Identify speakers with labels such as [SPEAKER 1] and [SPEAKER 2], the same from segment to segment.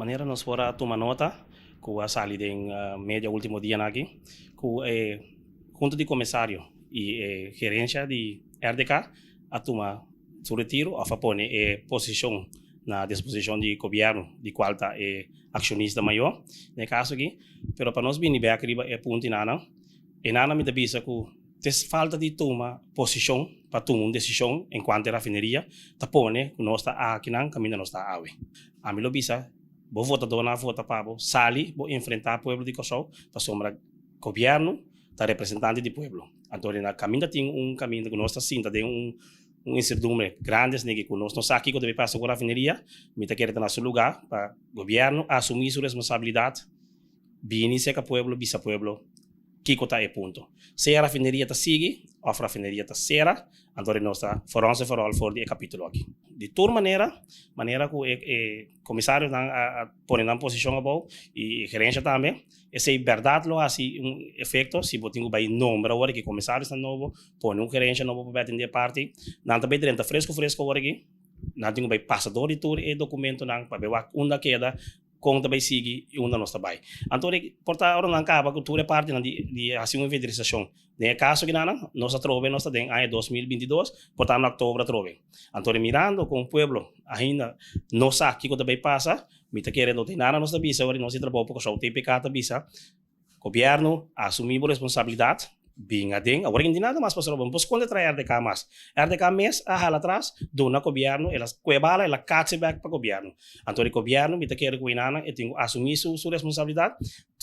[SPEAKER 1] Manera nos por a tuma nota ku a sali den media último dianan aki ku e hunta di komisario i e gerensia di RDK a tuma su retiro òf a pone e posishon na disposishon di gobièrnu di kual ta e akshonista mayó den e kaso aki. Pero pa nos bini bèk riba e punto inana, inana mi ta bisa ku Tes falta di tuma posishon pa tuma un desishon enkuanto e rafineria ta pone ku nos ta akinan kaminda nos ta awe. Ami lo bisa bo votadónan a vota pa bo sali bo enfrentá pueblo di Kòrsou pasobra gobièrnu ta representante di pueblo. Anto na kaminda tin un kaminda ku nos ta sinta den un un insertidumbre grandi esneki ku nos no sa kiko debe pasa ku rafineria. Mi ta kere ta na su lugá pa gobièrnu asumí su responsabilidat. Bini serka pueblo bisa pueblo kiko ta e punto. Sea rafineria ta sigui of rafineria ta sera, anto di nos ta for once and for all for di e kapitulo aki. Di tur manera, manera ku e e komisarionan a a pone nan posishon abou i e gerensha tambe, esei bèrdat lo hasi un efekto si bo tin ku bai nombra awor aki komisariosnan nobo, pone un gerensha nobo pa bai atendé e parti. Nan ta bai drenta fresku fresku awor aki, nan tin ku bai pasa dor di tur e dokumentonan pa bai wak unda keda. Kon ta bai sigui i unda nos ta bai. Anto di por ta ora nan kaba ku tur e partinan di di hasi un inventarisashon. Den e kaso kinanan nos atrobe nos ta den aña 2022, por ta na oktober atrobe. Anto di mirando kon pueblo ainda no sa kiko ta bai pasa, mi ta kere no tin nada nos ta bisa ora di nos di trabou pa Kòrsou TPK ta bisa. Gobierno, asumi bo responsabilidad, bin aden. Awor no tin nada mas pa stroba, no por sconde trae RDK mas. RDK mes a hala atras, duna gobierno, el a cue bala, el a catse bek pa gobierno. Anto di gobierno mi ta kere cu enanan e tin cu asumi su responsabilidad,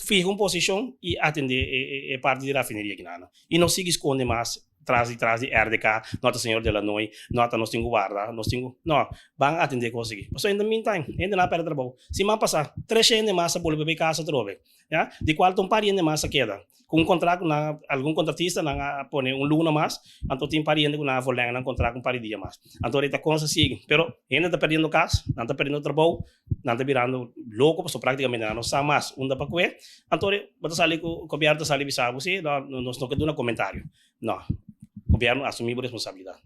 [SPEAKER 1] fiha un posicion y atende e parti di rafineria kinanan. Y no sigui sconde mas tras di tras di RDK, no ta señor De Lanoy, no ta nos tin cu warda, nos tin cu, no, ban atende e cos aki. Pasobra in the meantime, hendenan a perde trabou. Siman pasa, tres hende mas a bolbe bay casa atrobe. Ya, di cual ta un par di hende mas a keda. Cu un contract cu nan, algun contratista nan a pone un luna mas, anto tin par di hende cu nan a verlenga nan contract un par di dia mas. Anto ta cosa sigui. Pero hende ta perdiendo cas, nan ta perdiendo trabou, nan ta birando loco pasobra practicamente nan no sa mas unda pa cue. Anto bo ta sali cu gobierno ta sali bisa bo si, no, nos no ke duna comentario. No, gobierno asumi bo responsabilidad.